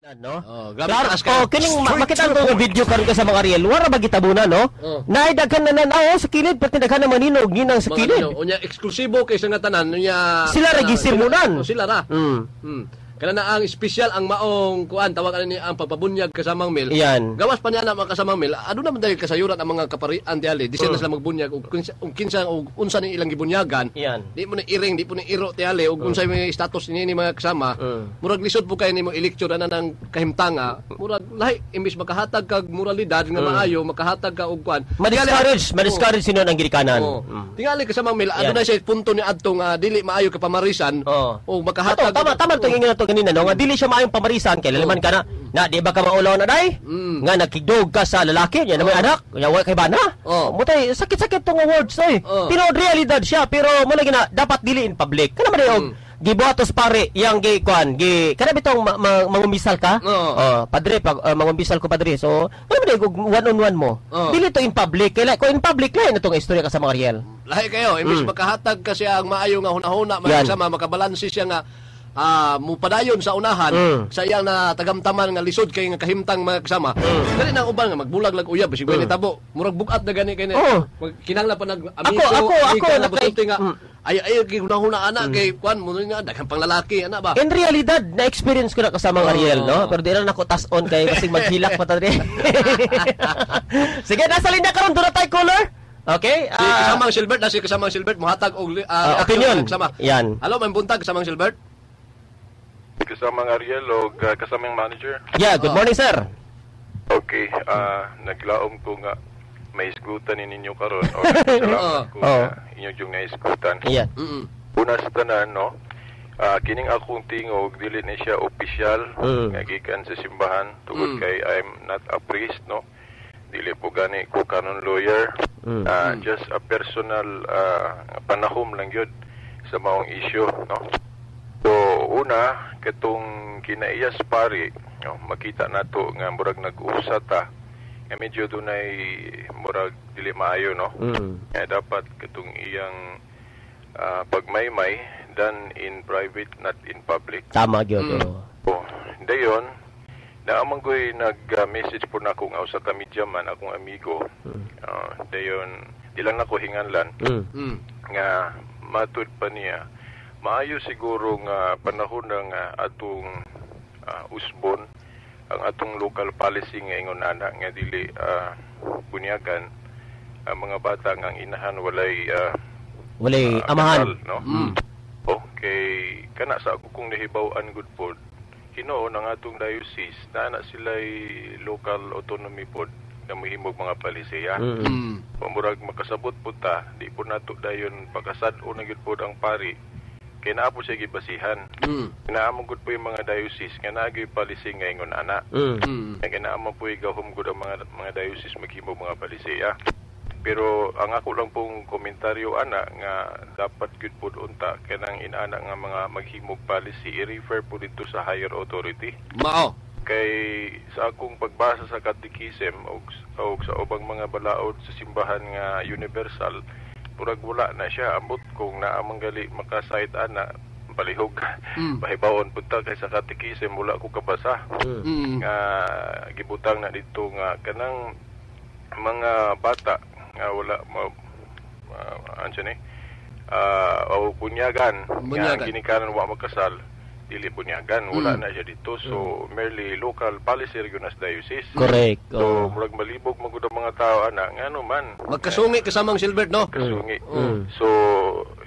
No? Oh, grabe Klaro, taas ka. oh, kining makita ko nga video karon ka sa mga Ariel. Wara ba gitabuna, no? Oh. Naay daghan na nan sa kilid, pati daghan na maninog ginang sa Mga kilid. ano, unya eksklusibo kay sa nga tanan unya. Sila ra gisermonan. Oh, sila ra. Kana na ang espesyal ang maong kuan tawag ani ni ang pagpabunyag kasamang mil. Yan. Gawas pa niya na mga kasamang mil. Aduna man dahil kasayuran ang mga kaparian diali. Di sila sila magbunyag og kinsa og unsa ni ilang gibunyagan. Yan. Di mo ni iring, di po ni iro tiali og unsay may status ni ni mga kasama. Murag lisod po kay nimo i-lecture ana ng kahimtanga. Murag lahi imbis makahatag kag moralidad nga maayo, makahatag ka og kuan. Ma-discourage, ma-discourage sino ang ginikanan. Oo. Tingali kasamang mil, Yan. aduna siya punto ni adto nga dili maayo ka pamarisan. Oo. O makahatag. Ato, tama tama tong ingon nato kanina, no, nga dili siya maayong pamarisan kay laliman ka na na di ba ka maulaw na day? Nga nakigdog ka sa lalaki, nya na may anak, nya wa kay bana. Oo. Mutay sakit-sakit tong words oy. Oo. Tinuod realidad siya pero mo lagi na dapat dili in public. Kana man og gibuhatos pare yang gi kuan gi kana bitong mangumbisal ka? Oo. Oh, padre pag mangumbisal ko, padre. So, kana man og one on one mo. Oo. Dili to in public kay kung in public lain na tong istorya ka sa mga real. Lahi kayo, imbis makahatag ka siya ang maayo nga hunahuna, Yan. mga kasama, makabalanse siya nga mupadayon sa unahan sa iyang na tagamtaman nga lisod kay nga kahimtang mga kasama. Dali na ang uban nga magbulag lag uyab bisig mm. tabo. Murag bugat na gani kay ni. Oo. Kinahanglan pa nag amigo, Ako, na nga ay ay kay hunahuna ana kay kuan mo nga daghang panglalaki ana ba. In realidad, na-experience ko na kasama ang Ariel, no? Oo. Pero di na ako tas on kay basig maghilak pa ta diri. Sige, nasa linya karon doon na tayo caller. Okay? Si kasamang Silbert na si kasamang Silbert mohatag og reaksyon opinion. sa kasama. Yan. Hello, may buntag kasamang Silbert. Kasamang Ariel o kasamang manager. Yeah, good morning, sir. Okay, naglaom ko nga may isgutan ni ninyo karon o salamat ko Oo. nga inyo yung naisgutan. Yan. Una sa tanan, no? Kining akong tingog dili ni siya opisyal nga gikan sa simbahan tungod kay I'm not a priest, no? Dili po gani ko canon lawyer. Just a personal panahom lang yun sa maong issue, no? So, una, katong kinaiyas pari, no, makita nato nga murag nag-usa ta, nga medyo dunay murag dili maayo, no? Nga dapat katong iyang pagmaymay done in private, not in public. Tama gyud. Oo. So, dayon, naamang ko'y nag-message po na ako nga usa ka media man, akong amigo. Dayon, di lang nako hinganlan nga matud pa niya maayo siguro nga panahon na nga atong usbon ang atong local policy nga ingon ana nga dili bunyagan ang mga bata nga ang inahan walay Walay amahan. kasal, no? Okay, kana sa ako kong nahibaw-an good pod hinuon ang atong diocese na na sila'y local autonomy pod nga mahimog mga palisiya. Pamurag makasabot po ta, di po nato dayon pagkasad-o na gyud pod ang pari kay naa po siya gibasihan. Kinaamon gud po yung mga diocese nga naa gyud policy nga ingon ana. Nga kinaamon po gahom gud ang mga diocese maghimo mga palisiya. Pero ang ako lang pong komentaryo ana nga dapat gyud pod unta kanang inana nga mga maghimog policy i-refer po dito sa higher authority Mao. Kay sa akong pagbasa sa catechism og sa ubang mga balaod sa simbahan nga universal, murag wala na siya. Ambot kung naa man gali makasite ana, palihog pahibawon punta kay sa catechism wala ko kabasa nga gibutang na dito nga kanang mga bata nga wala ma, ano siya ni o bunyagan nga Bunyagan. ginikanan wa makasal dili bunyagan, wala na siya dito. So merely local policy ra gyud as diocese. Correct. So Oo. murag malibog magud ang mga tao ana ngano man Magkasungi kasamang Silbert, no? kasungi. So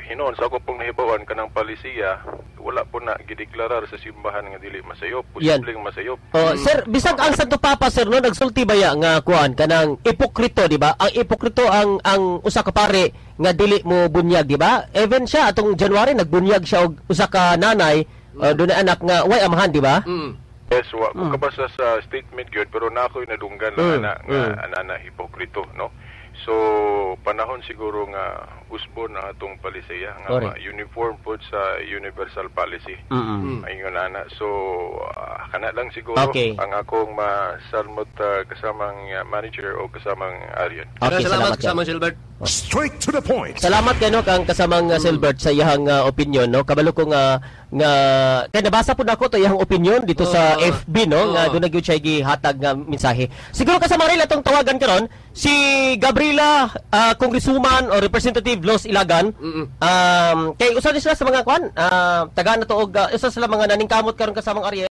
hinuon sa ako pong nahibawan kanang palisiya wala po na gideklarar sa simbahan nga dili masayop, Yan. posibleng masayop. Oh, sir, bisag ang Santo Papa, sir, no, nagsulti ba ya nga kuan kanang ipokrito, di ba? Ang ipokrito ang usa ka pare nga dili mo bunyag, di ba? Even siya atong January nagbunyag siya og usa ka nanay, dunay anak nga way amahan, di ba? Yes, wa ko kabasa sa statement yun, pero na ako'y nadunggan lang ana nga ana na hipokrito, no? So panahon siguro nga usbon na atong palisiya nga uniform pod sa universal policy. Ayun ana. So kana lang siguro ang akong masalmot kasamang manager o kasamang Arian. Okay, Salamat, salamat, sir. kasamang Silbert. Straight to the point. Salamat kay no kang kasamang Silbert sa iyang opinion, no. Kabalo ko nga kay nabasa pud nako to iyang opinion dito sa FB, no, nga doon na gyud siya gihatag nga mensahe. Siguro, kasama rin atong tawagan karon si Gabriela, congresswoman o representative Los Ilagan. Kay usa ni sila sa mga kwan, taga na to og usa sila mga naningkamot karon, kasamang Ariel.